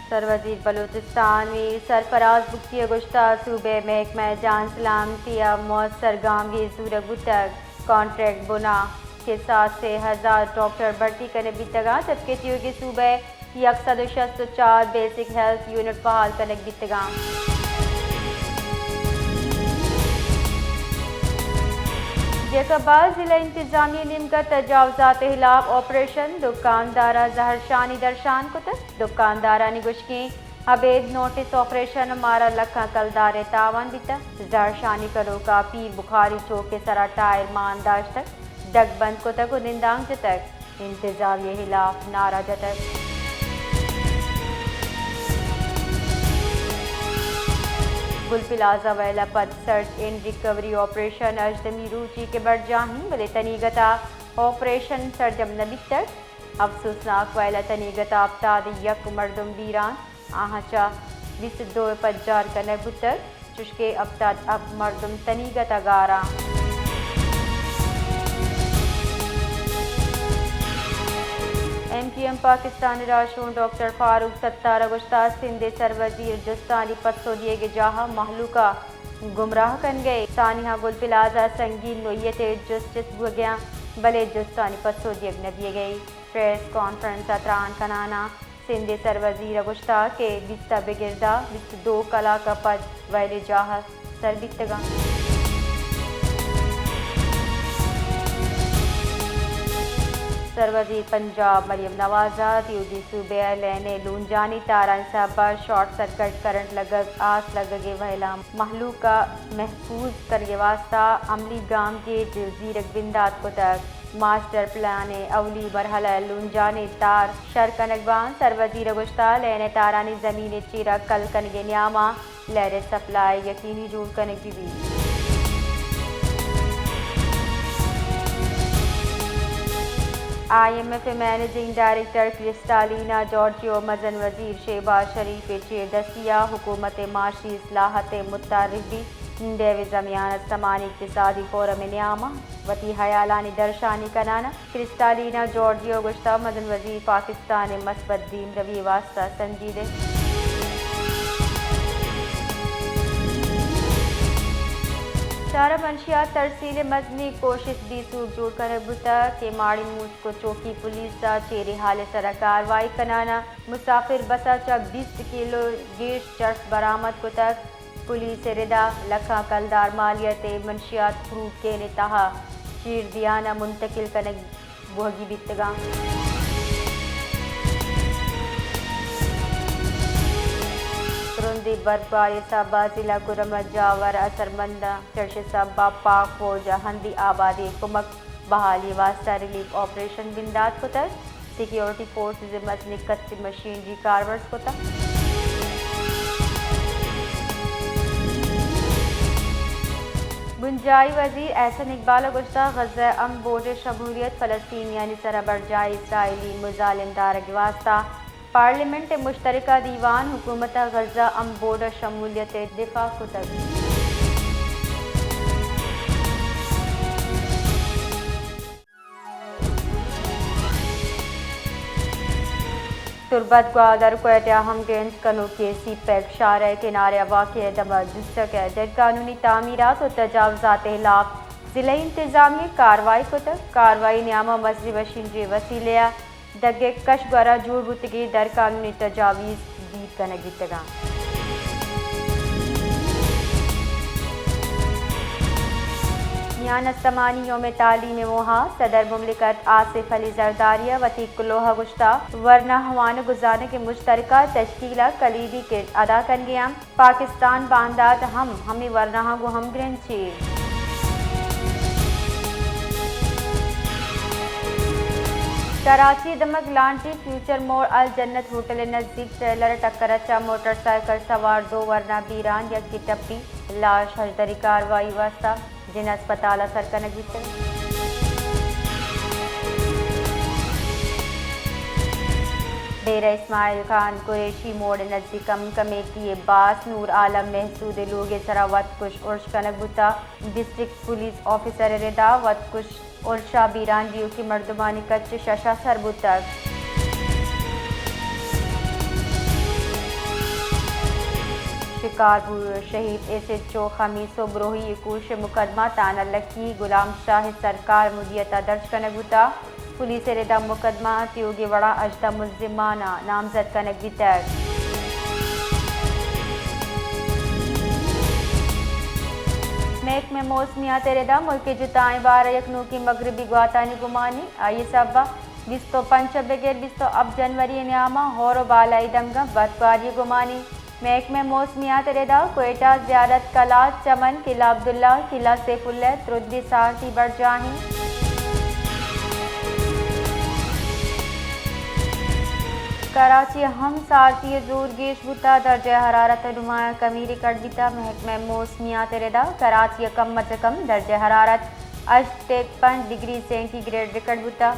سروزیر بلوچستان میر سرفراز بگٹی ءَ گوشتگ، صوبہ ءِ محکمہ جان سلامتی ءَ مؤثر گامگیج زورگ بوتگ، کانٹریکٹ بنا کساس ءِ ہزار ڈاکٹر بھرتی کنگ بیتگ اَنت، جبکہ تیوگیں صوبہ ءِ یک سد ءُ شست ءُ چار بیسک ہیلتھ یونٹ بحال کنگ بیتگ اَنت۔ جیکب ءَ ضلع انتظامیہ ءِ نیمگ ءَ تجاوزات ءِ ہلاپ آپریشن، دکاندار ءَ زہرشانی درشان کتگ، دکاندارانی گوشگ اِنت ابید نوٹس آپریشن ءَ مارا لکھاں کلدار ءِ تاوان بیتگ، زہرشانی کنوک ءَ پیر بخاری چوک ءِ سرا ٹائر مان داشتگ، ڈگ بند کتگ ءُ نندانک جتگ۔ انتظامیہ ءِ ہلاپ نعرہ جتگ۔ گل پلازہ ویل ءَ پد سرچ اینڈ ریکوری آپریشن ہژدہمی روچی کہ برجاہ اِنت، بلے تنیگت ءَ آپریشن سرجم نہ بیتگ۔ افسوسناک ویل ءَ تنیگت ءَ ہپتاد ءُ یک مردم بیران، آہاں چہ بیست ءُ دو ءَ پجار کنگ بوتگ۔ چوشکہ ہپتاد ءُ ہپت مردم تنیگت ءَ گار اَنت۔ ایم کیو ایم پاکستان ءِ راہشون ڈاکٹر فاروق ستار ءَ گوشتگ، سندھ ءِ سروزیر جستانی پسو دیگ ءِ جاہ ءَ مہلوک ءَ گمراہ کنگ ءَ اِنت۔ سانحہ گل پلازہ ءَ سنگین نوعیت ءِ جست چست بوگ ءَ اَنت، بلے جستانی پسو دیگ نہ دیگ ءَ اِنت۔ پریس کانفرنس ءَ تران کنان ءَ سندھ ءِ سروزیر ءَ گوشتگ کہ بیست ءَ بگر داں بیست ءُ دو کلاک ءَ پد ویل ءِ جاہ ءَ سر بیتگ اَنت۔ سروزیر پنجاب مریم نواز ءَ تیوگیں صوبہ ءِ لین ءِ لونجانی تارانی سہب ءَ شارٹ سرکٹ کرنٹ لگگ، آس لگگ ءِ ویلاں مہلوک ءَ محفوظ کنگ ءِ واستہ عملی گامگیج زیرگ بندات کتگ۔ ماسٹر پلان ءِ اولی مرحلہ ءَ لونجانی تار شر کنگ بنت۔ سروزیر ءَ گوشتگ، لین ءِ تارانی زمین ءِ چیرا کل کنگ ءِ نیام ءَ لیڈ ءِ سپلائی یقینی جوڑ کنگ بہ بیت۔ آئی ایم ایف ءِ مینیجنگ ڈائریکٹر کرسٹالینا جارجیو ءُ مزن وزیر شہباز شریف ءِ چیردستی ءَ حکومت ءِ معاشی اصلاحات ءِ متعارف بیت۔ ڈیویز ءَ میان استمانی اقتصادی فورم ءِ نیام ءَ وتی ہیالانی درشانی کنان ءَ کرسٹالینا جارجیو ءَ گوشتگ، مزن وزیر پاکستان ءِ مثبت دیمروی ءِ واستہ سنجیدہ اِنت۔ چارہ منشیات ترسیل ءِ مزنیں کوشست بی سوب جوڑ کنگ بوتگ کہ ماڑی موسکو چوکی پولیس ءَ چیریں ہال ءِ سرا کاروائی کنان ءَ مسافر بس ءَ چہ بیست کیلو گیش چرس برآمد کتگ۔ پولیس ءِ ردا لکھاں کلدار مالیت ءِ منشیات کروڈ کین ءِ تہا چیر دیان ءَ منتقل کنگ بوہگی بیتگاں۔ ترندیں برفباری ءِ سبب ءَ ضلع کرم ءِ جاور اثرمنداں چرش ءِ سبب ءَ پاک فوج ءَ ہندی آبادی ءِ کمک بحالی ءِ واستہ ریلیف آپریشن بندات کتگ۔ سیکیورٹی فورسز ءَ مزنیں کچی مشینری کارمرز کتگ۔ بنجاہی وزیر احسن اقبال ءَ گوشتگ، غزہ ءِ امن بورڈ ءِ شمولیت فلسطینیانی سرا برجاہیں اسرائیلی مظالم دارگ ءِ واستہ پارلیمنٹ ءِ مشترکہ دیوان حکومت ءَ غزہ امن بورڈ ءِ شمولیت ءِ دفاع کتگ۔ تربت، گوادر، کوئٹہ ءَ ہمگرنچ کنوکیں سی پیک شاہراہ ءِ کنارہ ءَ واقع ءِ دمگ جسک ءِ غیر قانونی تعمیرات ءُ تجاوزات ءِ ہلاپ ضلعی انتظامیہ ءَ کاروائی کتگ۔ کاروائی ءِ نیام ءَ مزنیں مشینری ءِ وسیلہ ءَ دگہ کش گورا جوڑ بوتگیں غیر قانونی تجاویز دیر کنگ بیتگاں۔ میان استمانی یوم تعلیم ءِ موہ ءَ صدر مملکت آصف علی زرداری ءَ وتی کلوہ ءَ گوشتگ، ورنا ءِ وانگ ءُ زانگ ءِ مشترکہ تشکیل ءَ کلیدی کرد ادا کنگ ءَ اِنت۔ پاکستان ءِ باندات ہم ہمے ورناہاں گوں ہمگرنچ اِنت۔ کراچی ءِ دمگ لانٹی فیوچر موڑ الجنت ہوٹل ءِ نزیک ٹریلر ءِ ٹکر ءَ چہ موٹر سائیکل سوار دو ورنا بیران، یکے ٹپی، لاش ہژدری کاروائی ءِ واستہ جن اسپتال ءَ سر کنگ بیتگ۔ ڈیرہ اسماعیل خان قریشی موڑ ءِ نزیک امن کمیٹی ءِ باسک نور عالم محسود ءِ لوگ ءِ سرا وتکش ارش کنگ بوتگ۔ ڈسٹرکٹ پولیس آفیسر ءِ ردا وتکش ارش ءَ بیران دیوکیں مردمانی کچ ءَ شش ءَ سر بوتگ۔ کاربور شہید ایس ایچ او خمیس و بروہی کوش مقدمہ تھانہ لکی غلام شاہ سرکار مدیرہ درج کنگ بوتا۔ پولیس ء ردا مقدمہ تیوگے وڑا ہژدہ ملزماناں نامزد کنگ بیتگ۔ محکمہ موسمیات ء ردا ملک ء جتائیں بار ء یک نوکیں مغربی گواتانی گمانی، آئی ء سبب ء بیست و پنچ ء بگر بیست و ہپت جنوری ء نیام ء ہور و بالائی دمگاں برفباری ء گمانی۔ محکمہ موسمیات ء ردا کوئٹہ، زیارت، قلات، چمن، قلعہ عبداللہ، قلعہ سیف اللہ، ترندیں سارتی برجاہ انت۔ کراچی ء ہم سارتی ء زور گیش بوتا، درجہ حرارت ء نمایاں کمی ریکارڈ بیتا۔ محکمہ موسمیات ء ردا کراچی ء کم از کم درجہ حرارت ہشت پوائنٹ پنچ ڈگری سینٹی گریڈ ریکارڈ بوتا۔